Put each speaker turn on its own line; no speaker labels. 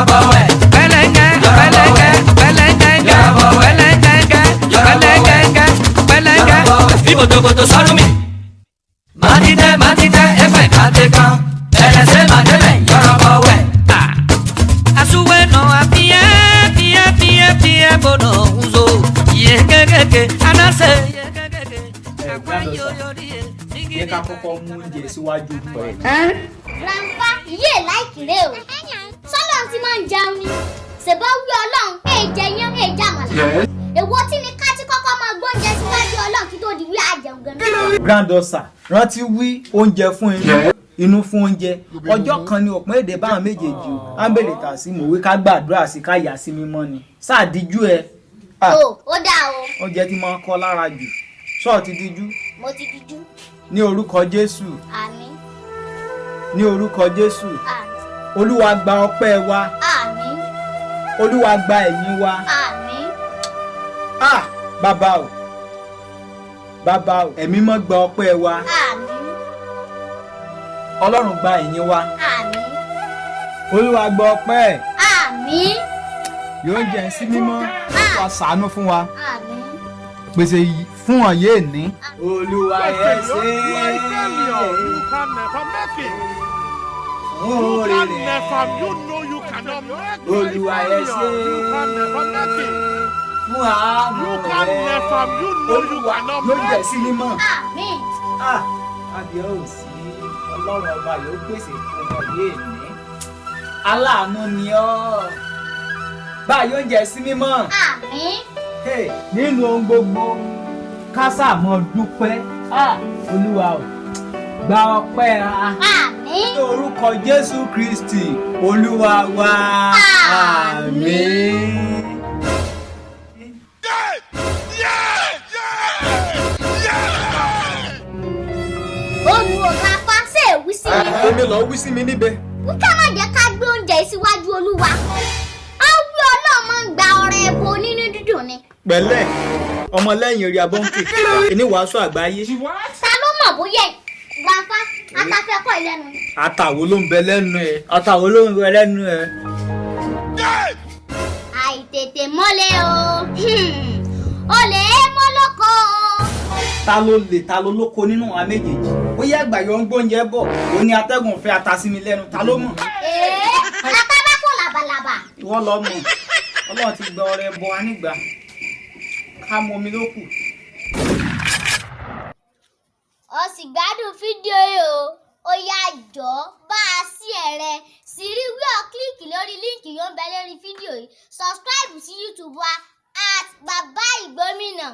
Yọ̀rọ̀bọ̀wẹ̀.
Pẹlẹngẹ pẹlẹngẹ pẹlẹngẹ pẹlẹngẹ pẹlẹngẹ pẹlẹngẹ.
Fi bòtòbòtò sọ́rùn mi. Màtítẹ́ màtítẹ́ ẹgbẹ́ kàtẹ́ kan. Ẹlẹ́sẹ̀ màdébẹ̀ yọ̀rọ̀bọ̀wẹ̀.
Asuwe nɔ afia fia fia fia bono nzo ye kekeke anase ye kekeke.
Ẹ grandson, yẹ ká kọ́kọ́ mú oúnjẹ síwájú pẹ̀.
Grandpa yé láìkìrè o. Sọ́lọ́run ti máa ń jẹun ni. Ṣèbá wí Ọlọ́run èè jẹ yán èè jàmàlà. Èwo tí ni ká tí kọ́kọ́ máa gbóúnjẹ síwájú Ọlọ́run kí tó di wí àjẹun gan.
Granddaughter, rántí wí oúnjẹ fún inú, inú fún oúnjẹ. Ọjọ́ kan ni òpin èdè báwọn méjèèjì o. Ámbèlè tà sí mòwe ká gbàdúrà sí ká yà sí mímọ́ ni sáà díjú ẹ. Ah,
O ó dáa o.
Oúnjẹ tí máa ń kọ́ lára jù ṣọ́ọ̀ ti díjú.
Mo ti dijú.
Ní orúkọ Jésù.
Àmín.
Ní orúkọ Jésù.
Àmín.
Olúwa, gba ọpẹ́ wa.
Àmín.
Olúwa, gba ẹ̀yìn wa.
Àmín.
Ah, bàbá o, bàbá o, ẹ̀mí mọ́, gba ọpẹ́ wa.
Àmín.
Ọlọ́run, gba ẹ̀yìn wa.
Àmín.
Olúwa, gba ọpẹ́.
Àmín.
Yóò jẹ́ sí mímọ́ wá, ṣàánú fún wa.
Àmín.
Pèsè fún ọ̀yẹ́ ní. Olúwa, ẹ ṣé
You are a failure. You can never make it.
fún
You
oore
can
rẹ̀.
never. You know you cannot make it.
Olúwa, ẹ ṣé
You can never make it.
fún àánú
You can
rẹ̀.
never. You know you
Olúwa,
cannot
yóò jẹ́
make
sí
it.
mímọ́.
Àmín.
Ah, adìẹ ò sí. Ọlọ́run ọba yóò pèsè fún ọ̀yẹ́ ní. Aláàánú ni ọ́. Báyìí, oúnjẹ sí mímọ́.
Àmín.
Hey, nínú ohun gbogbo ká sáà mọ́ dúpẹ́. Ah, Olúwa o, gba ọpẹ́ wa.
Àmín.
Ní orúkọ Jésù Kristi Olúwa wa, àmín.
Yeah! Yeah! Yeah!
Olú o, grandpa, ṣe èwí sí mi.
Èmi lọ wí sí mi níbẹ̀.
Wíkẹ́ má jẹ́ ká gbé oúnjẹ yìí síwájú Olúwa. Á wí Ọlọ́run máa ń gba ọrẹ ẹbọ onínú dídùn ni.
Pẹ̀lẹ́, ọmọlẹ́yìn rí abọ́ǹkì oníwàásù àgbáyé.
Ta ló mọ̀ bóyá grandpa atafẹ́ kọ́ ìlẹ́nu ni?
Àtàwo ló ń bẹ lẹ́nu ẹ̀? Àtàwo ló ń bẹ lẹ́nu ẹ̀?
Àìtètè mọ́lẹ̀ o. Olè mọ́lọ́kọ o.
Ta ló lè, ta ló lóko nínú àwọn méjèèjì? Ó yẹ àgbà yọ ń gbóúnjẹ bọ̀, ó ní atẹ́gùn fẹ́ ata sí mi lẹ́nu. Ta ló mọ̀?
Èé, ata bá fò làbàlàbà.
Ìwọ lọ mọ̀. Ọlọ́run ti gba ọrẹ bọ anígbà, ká mọ omi ló kù.
Ó sì gbádùn fídíò yìí o. Ó yá, jọ̀ọ́, bá a sí ẹ̀rẹ̀ sì rí wí ọ́ click lórí link yóò ń bẹ lórí fídíò yìí. Subscribe sí YouTube wa @BabaÌgbómìnà.